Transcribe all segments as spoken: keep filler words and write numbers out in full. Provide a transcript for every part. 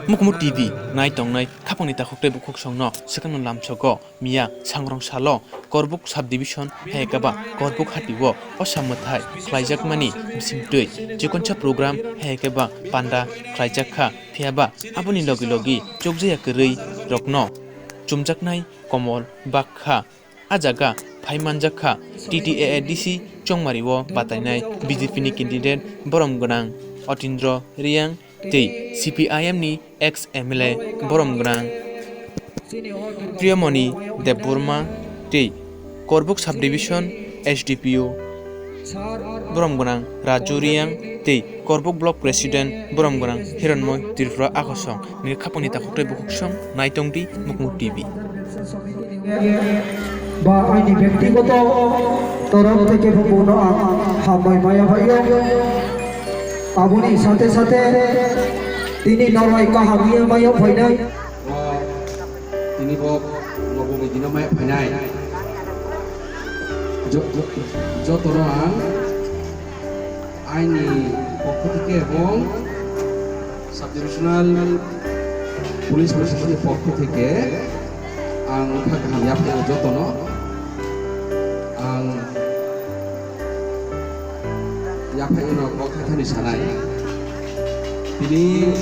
Mukmu T V nai tongnai khapangni takhuk tei bukhuk songno swkangno lamsogo. Miya sangrong salo Korbuk subdivision hai khe ba Korbuk hati o o samwthai khlaijakmani bisingtwi chikonsa program hai khe ba panda khlaijak kha, phiya ba aboni logi logi chukjaya kwrwi rokno chumjaknai komol bak kha. A jaga phai manjak kha T T A A D C Chongmari o batainai B J P ni candidate borom gwnang Otindro Reang tei C P I M ni ex M L A borom gwnang Priyamoni Debbarma tei Korbuk subdivision S D P O borom gwnang Raju Reang tei Korbuk block president borom gwnang Hiranmoy Tripura Akosong ni khapangni takhuk tei bukhuk song nai tongdi Mukmu T V. Ba aini byaktigoto torop theke bo bono ang hambai maya phaio. Aboni sathe sathe tini norbai kaham ya maya phainai. Tini bo nobo bidino maya phainai. Jo-, jo-, jotono ang aini pokho theke ebong Sub Divisional Police Protection ni pokho theke ang wngkha kaham yaphaio jotono. Ang yaphaino kok thaithani sanai. Tini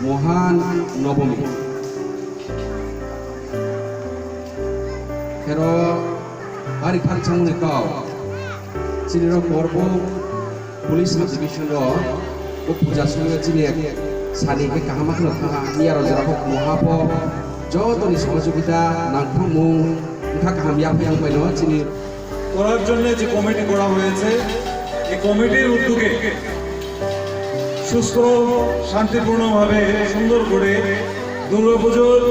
Mohan Nobomi. Khero bari khakchangni kok. Chini rok Korbuk Police Sub Division o bo puja songwi chini sani khe kaham kheno thangha, miya rok jora kok moha pho jotoni sohojogita nangkukmung wngkha kaham yaphaiyang bai no chini করার জন্য যে কমিটি করা হয়েছে, এই কমিটির উদ্যোগে সুস্থ, শান্তিপূর্ণভাবে, সুন্দর করে দুর্গাপুজোর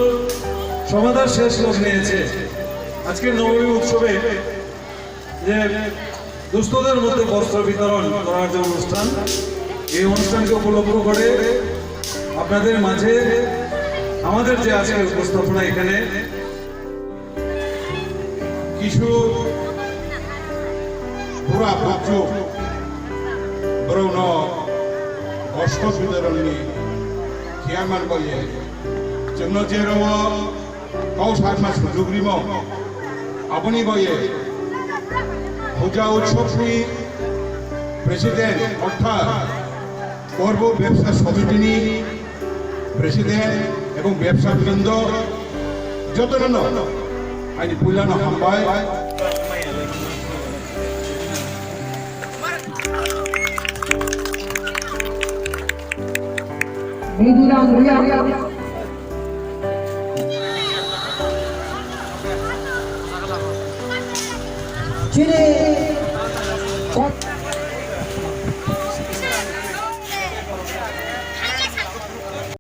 সমাধান শেষ লগ্নে এসে আজকের নবমী উৎসবে যে দুস্থদের মধ্যে বস্ত্র বিতরণ করার যে অনুষ্ঠান, এই অনুষ্ঠানকে উপলক্ষ করে আপনাদের মাঝে আমাদের যে আজকের উপস্থাপনা এখানে কিছু বুড়া বুজুর্গ borokno বস্ত্র বিতরণনি khiyaman boye chwngno jero kok sakma sujuk rimo. Aboni boye puja utsobni president orthat Korbo Bebsa Somitini president ebong bebsa brindo jotono aini puilano hambai. Miduram Riya. Chini.